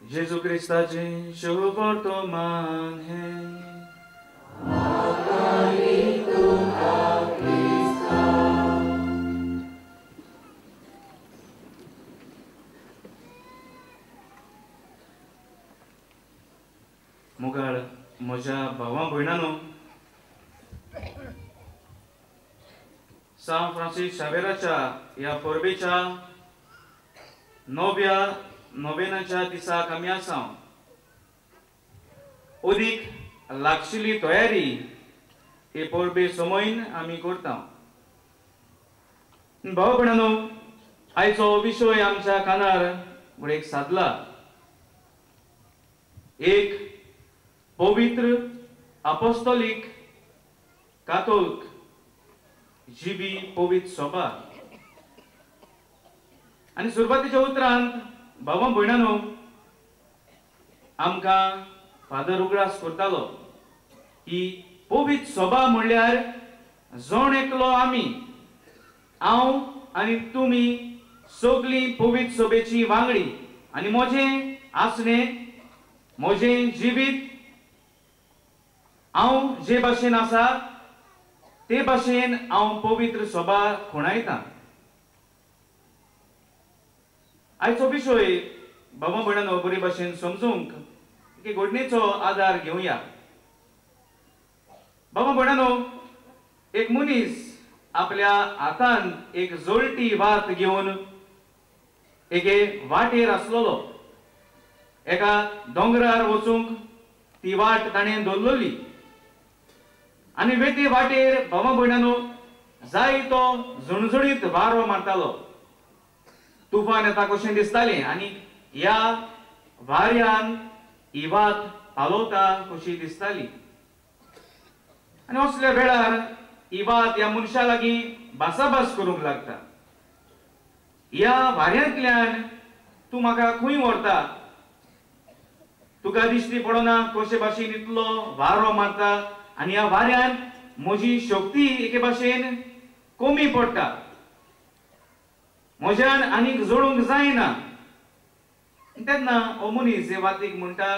जेजू क्रिस्ताचे शुभ वर्तमान हे। मुखार म्हज्या भावा भयणानो, सांत फ्रांसीस शावेराच्या ह्या परबेच्या नव्या नोवेनाच्या दिसाक आमी आसा। अदीक लागशिल्ली तयारी हे परबे समयन आमी करता। भाव भयणानो, आयचो विशय आमच्या कानार एक सादला, एक पवित्र अपोस्तोलीक कातोल्क जिबी पवित्र सभा। आनी सुरवातीच्या उतरांत भावा भयणानो आमकां फादर उगडास करतालो की पवित्र सभा म्हणल्यार जण एकलो आमी, हांव आनी तुमी सगळीं पवित्र सभेची वांगडी आनी म्हजें आसणें, म्हजें जिवीत हांव जे भाशेन आसा ते भाशेन हांव पवित्र सभा खुणायता। आयचो विशय बाबा भयणानो बरे भाशेन समजूंक एके घडणेचो आदार घेवया। बाबा भयणानो, एक मनीस आपल्या हातान एक जळटी वात घेवन एके वाटेर आसलेलो। एका दोंगरार वचूंक ती वाट ताणें दवरलेली आनी वेते वाटेर बाबा भयणानो जाय तो झणझणीत वारो मारतालो। तुफान येता कशें दिसतालें आनी ह्या वाऱ्यान ही वात पालोवता कशी दिसताली। आनी असल्या वेळार ही वात ह्या मनशा लागीं भासाभास करूंक लागता। ह्या वाऱ्यांतल्यान तूं म्हाका खंय व्हरता, तुका दिश्टी पडना कशे भाशेन इतलो वारो मारता आनी ह्या वाऱ्यान म्हजी शक्ती एके भाशेन कमी पडटा, म्हज्यान आनीक जोडूंक जायना। तेन्ना हो मनीस हे वातीक म्हणटा,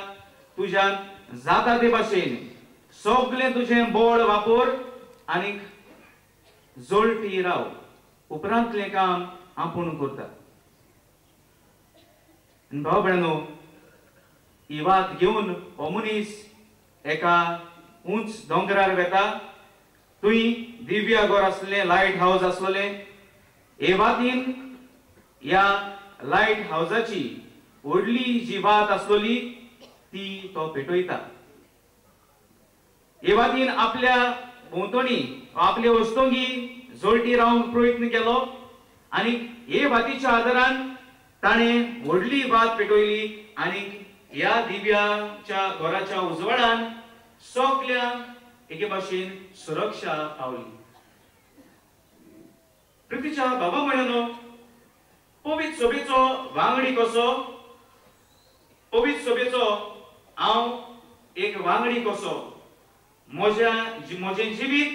तुज्यान जाता ते भाशेन सगळें तुजें बळ वापर आनीक जोडटी राव, उपरांतलें काम आपूण करता। भाव भयणानो, ही वात घेवन हो मनीस एका उंच दोंगरार वेता। थंय दिव्या घर आसलें, लायट हावज आसलें। हे वातीन ह्या लायट हावजाची व्हडली जी वात आसलेली ती तो पेटयता। हे वातीन आपल्या भोंवतणी आपले वस्तुंगी जोडटी रावंक प्रयत्न केलो आनी हे वातीच्या आदारान ताणें व्हडली वात पेटयली आनी ह्या दिव्याच्या घराच्या उजवाडान सगळ्यांक एके भाशेन सुरक्षा पावली। प्रितीच्या बाबा भयणानो, पवित्र सभेचो वांगडी कसो, पवित्र सभेचो हांव एक वांगडी कसो, म्हजें जिवीत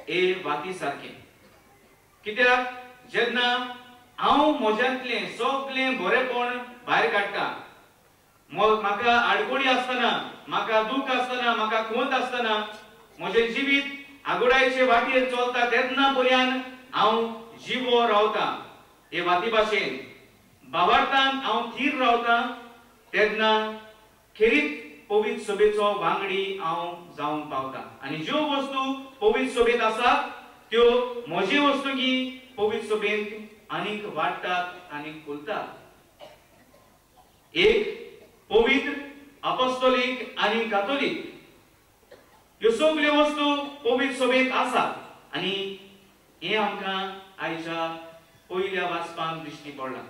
हे वाती सारकें। कित्याक जेन्ना हांव म्हज्यांतलें सगळें बरेपण भायर काडटा, म्हाका आडखळी आसतना, म्हाका दूख आसतना, म्हाका खंत आसतना, म्हजें जिवीत आगोडायचे वाटेर चलता तेन्ना पर्यंत हांव जिवो रावता। हे वाती भाशेन बाबार्थान हांव थीर रावता तेन्ना खेरीत पवित्र सभेचो वांगडी हांव जावंक पावता। आनी ज्यो वस्तू पवित्र सभेंत आसात त्यो म्हजे वस्तू की पवित्र सभेंत आनीक वाडटात आनीक फुलतात। एक पवित्र अपोस्तोलीक आनी कातोलीक ह्यो सगल्यो वस्तू पवित्र सभेंत आसात आनी हें आमकां आयच्या पयल्या वाचपांत दिश्टी पडलां।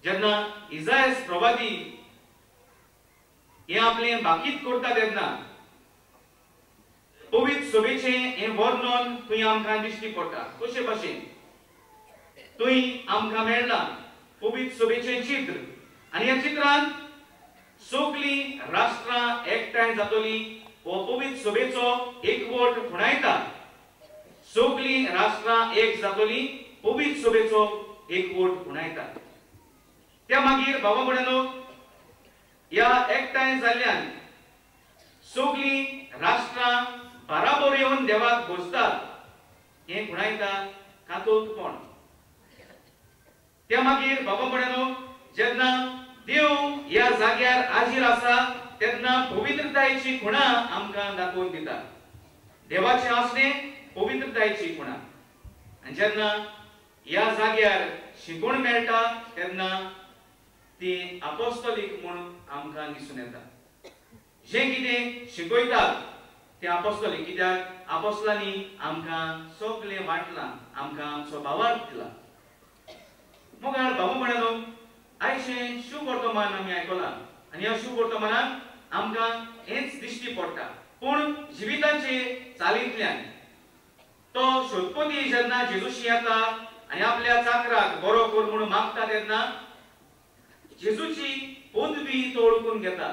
जेन्ना इजायस प्रवादी हें आपलें बाकीत करता तेन्ना पवित्र सभेचें हें वर्णन थंय आमकां दिश्टी पडटा। कशे भाशेन थंय आमकां मेळ्ळां पवित्र सभेचें चित्र आनी ह्या चित्रांत सगळीं राष्ट्रां एकठांय जातली, हो पवित्र सभेचो एकवट खुणायता। सगळीं राष्ट्रां एक जातली, पवित्र सभेचो एकवट खुणायता। त्या मागीर बाबा भयणानो ह्या एकठांय जाल्ल्यान सगळीं राष्ट्रां बराबर येवन देवाक बसतात हें खुणायता कातोलपण. त्या मागीर बाबा भयणांनो जेन्ना देव ह्या जाग्यार हाजीर आसा तेन्ना पवित्रतायेची खुणा आमकां दाखोवन दिता. देवाचें आसणें पवित्रतायेची खुणा. आनी जेन्ना ह्या जाग्यार शिकवण मेळटा तेन्ना ती आपोस्तोलीक म्हूण आमकां दिसून येता. जें कितें शिकयतात तें आपोस्तोलीक, कित्याक आपोस्लांनी आमकां सगळें वांटलां, आमकां आमचो भावार्थ दिला. मुखार बाबा भयणांनो आयचें शुभवर्तमान आमी आयकलां आनी ह्या शुभवर्तमानान आमकां हेंच दिश्टी पडटा. पूण जिविताचे चालींतल्यान तो शोधपती जेन्ना जेजूशी येता आनी आपल्या चाकराक बरो कर म्हूण मागता तेन्ना जेजूची पदवी तो वळखून घेता.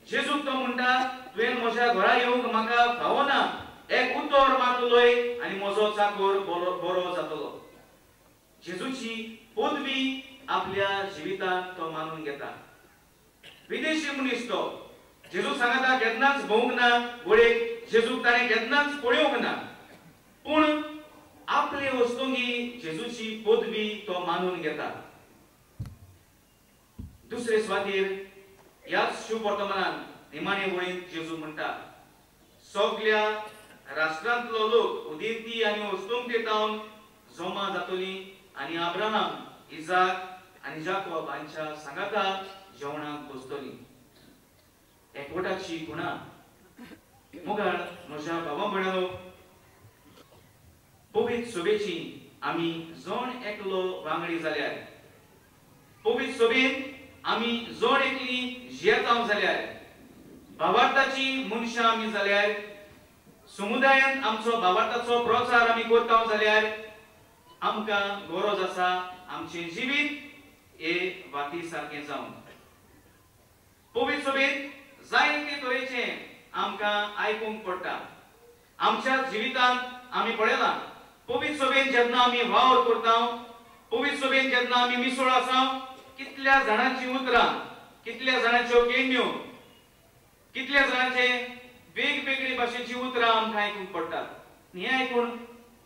जेजूक तो म्हणटा, तुवें म्हज्या घरा येवंक म्हाका फावना, एक उतर मात उलय आनी म्हजो चाकर बरो जातलो. जेजूची पदवी आपल्या जिवितांत तो मानून घेता. विदेशी मनीस तो जेजू सांगता केन्नाच भोवंक ना, गोडेक जेजूक ताणें केन्नाच पळोवंक ना, पूण आपले वस्तुंगी जेजूची पदवी तो मानून घेता. दुसरे सुवातेर ह्याच शुभवर्तमानान निमाणे वळींत जेजू म्हणटा, सगल्या राष्ट्रांतलो लोक उदेंती आनी वस्तुंके तावन जमा जातली आनी अब्राहम, इजाक आनी जाकोब हांच्या सांगाता जेवणाक बसतली. एकवटाची खुणा. मुखार म्हज्या बाबा भयणांनो पवित्र सभेची आमी जण एकलो वांगडी जाल्यार, पवित्र सभेन आमी जण एकली जियेतांव जाल्यार, भावार्थाची मनशां आमी जाल्यार, समुदायांत आमचो भावार्थाचो प्रचार आमी करता जाल्यार आमकां गरज आसा आमचें जिवीत हे वाती सारकें जावन. पवित्र सभेंत जायते तरेचें आमकां आयकूंक पडटा. आमच्या जिवितांत आमी पळयलां, पवित्र सभेंत जेन्ना आमी वावर करता, पवित्र सभेंत जेन्ना आमी मिसळ आसा, कितल्या जाणांची उतरां, कितल्या जाणांच्यो केण्यो, कितल्या जाणांचे वेगवेगळे भाशेची उतरां आमकां आयकूंक पडटात. हें आयकून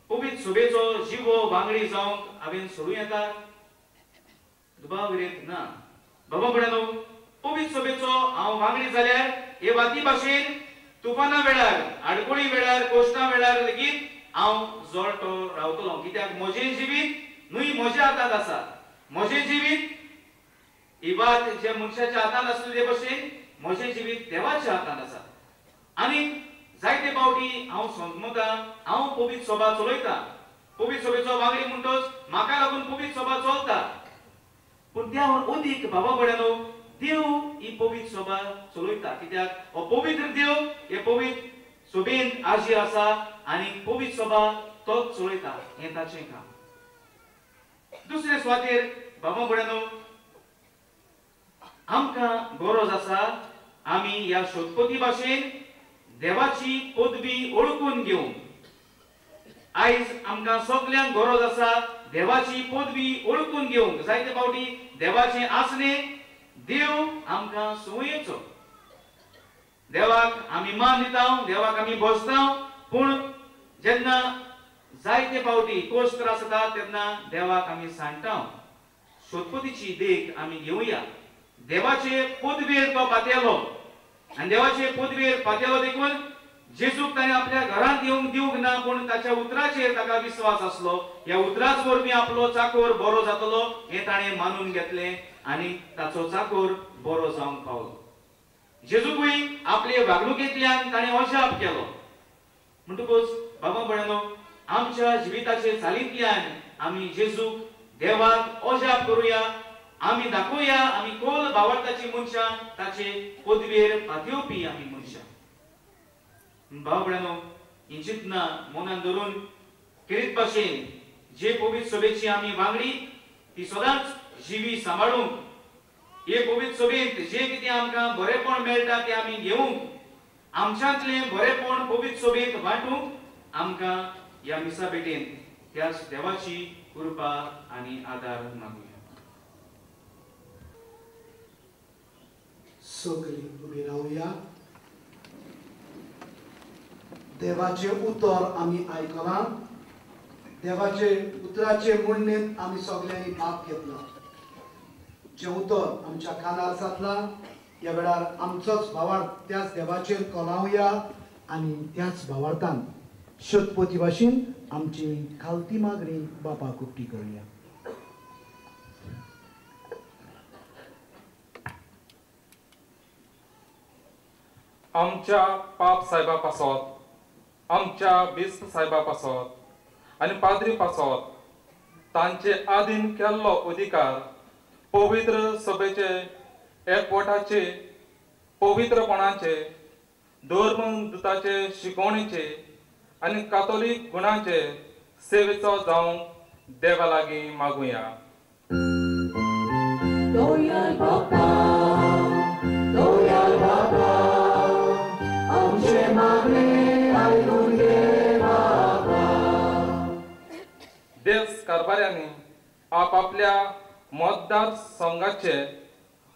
पवित्र सभेचो जिवो वांगडी जावंक हांवें सोडूं येता? दुबाव विरेत ना. बाबा भयणांनो पवित्र सभेचो हांव वांगडी जाल्यार हे वाती भाशेन तुफाना वेळार, आडकोळी वेळार, कोश्टां वेळार लेगीत हांव जळटो रावतलो. कित्याक म्हजें जिवीत न्हय म्हज्या हातांत आसा. म्हजें जिवीत ही वात जे मनशाच्या हातांत आसली ते भशेन म्हजें जिवीत देवाच्या हातांत आसा. आनी जायते फावटी हांव समजता हांव पवित्र सभा चलयता, पवित्र सभेचो वांगडी म्हणटच म्हाका लागून पवित्र सभा चलता, पूण त्या अदीक बाबा भयणांनो देव ही पवित्र सभा चलयता. कित्याक हो पवित्र देव हे पवित्र सभेंत हाजीर आसा आनी पवित्र सभा तोच चलयता, हें ताचें काम. दुसरे सुवातेर बाबा भयणांनो आमकां गरज आसा आमी ह्या शोधपती भाशेन देवाची पदवी ओळखून घेवंक. आयज आमकां सगल्यांक गरज आसा देवाची पदवी ओळखून घेवंक. जायते फावटी देवाचें आसणें देव आमकां संवयेचो, देवाक आमी मान दिता, देवाक आमी बसता, पूण जेन्ना जायते फावटी कोश त्रास जाता तेन्ना देवाक आमी सांडटा. शोधपतीची देख आमी घेवया. देवाचे पदवेर तो पातयेलो आनी देवाचे पदवेर पातयेलो देखून जेजूक ताणें आपल्या घरांत येवंक दिवंक ना, पूण ताच्या उतराचेर ताका विस्वास आसलो. ह्या उतराच वरवीं आपलो चाकोर बरो जातलो हें ताणें मानून घेतलें आनी ताचो चाकोर बरो जावंक पावलो. जेजूकूय आपले वागणुकेंतल्यान ताणें अजाप केलो. म्हणटकूच बाबा भयणांनो आमच्या जिविताचे चालींतल्यान आमी जेजूक देवाक अजाप करुया, आमी दाखोवया आमी कोल भावार्थाची मनशां, ताचे पदवेर पातयेवपी आमी मनशां. भाव भयणांनो ही चिंतना मनान धरून खेरीत भाशेन जे पवित्र सभेची आमी वांगडी ती सदांच जिवी सांबाळूंक, हे पवित्र सभेंत जे कितें आमकां बरेपण मेळटा तें आमी घेवंक, आमच्यांतलें बरेपण पवित्र सभेंत वांटूंक आमकां ह्या मिसा भेटेन त्याच देवाची कृपा आनी आदार मागुया. सगळीं उबी रावया. देवाचें उतर आमी आयकलां, देवाचे उतराचे म्हणणेंत आमी सगल्यांनी भाग घेतला. जें उतर आमच्या कानार जातलां ह्या वेळार आमचोच भावार्थ त्याच देवाचेर कोलावया आनी त्याच भावार्थान शतपती भाशेन आमची खालती मागणी बापाक उक्ती करुया. आमच्या पाप साहेबा पासत, आमच्या बिस्प साहेबा पासत आनी पाद्री पासत तांचे आदीन केल्लो अधिकार पवित्र सभेचे एकवटाचे पवित्रपणाचे धर्मदूताचे शिकवणेचे आनी कातोलीक गुणाचे सेवेचो जावंक देवा लागीं मागुया. देश कारभाऱ्यांनी आपापल्या मतदार संघाचे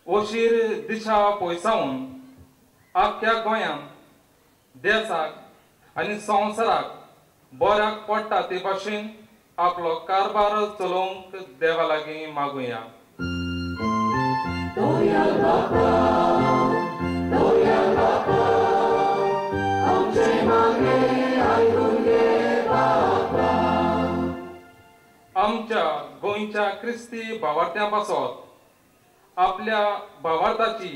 अशीर दिशा पयसावन आख्ख्या गोंयांत देशाक आनी संवसाराक बऱ्याक पडटा ते भाशेन आपलो कारभार चलोवंक देवा लागीं मागुया. आमच्या गोंयच्या क्रिस्ती भावार्थ्यां पासत आपल्या भावार्थाची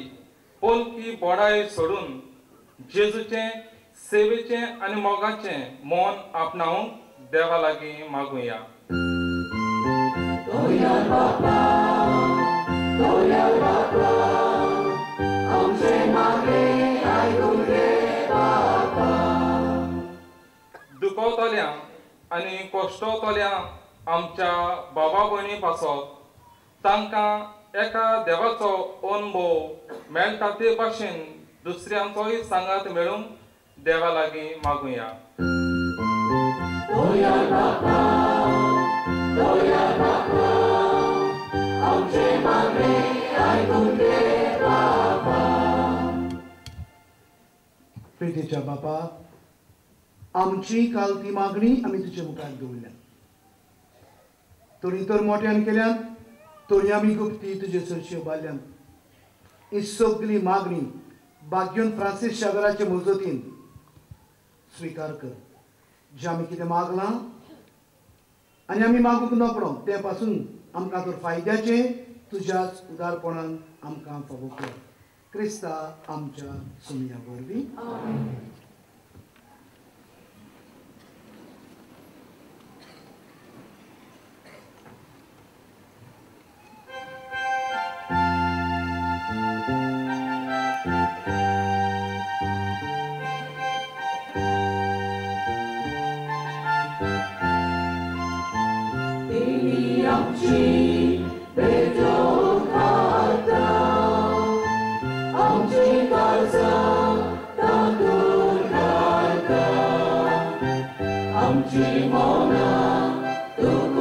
पोलकी बोडाय सोडून जेजूचें सेवेचें आनी मोगाचें मन आपणावंक देवा लागीं मागुया. दुखवतल्या आनी कश्टवतल्या आमच्या बाबा भयणी पासत तांकां एका देवाचो अनुभव मेळटा ते भाशेन दुसऱ्यांचोय सांगात मेळूंक देवा लागीं मागुया. प्रितीच्या बापा, आमची काल ती मागणी आमी तुजे मुखार दवरल्या. तरी तर मोठ्यान केल्यान तरी आमी गुप्ती तुजे सरशी उबारल्यान. ही सगळी मागणी बाग्यून फ्रांसीस शागराचे मजतीन स्विकार कर. जें आमी कितें मागलां आनी आमी मागूंक नकळो तें पासून आमकां तर फायद्याचें तुज्याच उदारपणान आमकां फावो कर. क्रिस्ता आमच्या सुमया वरवीं. Ancimona, tu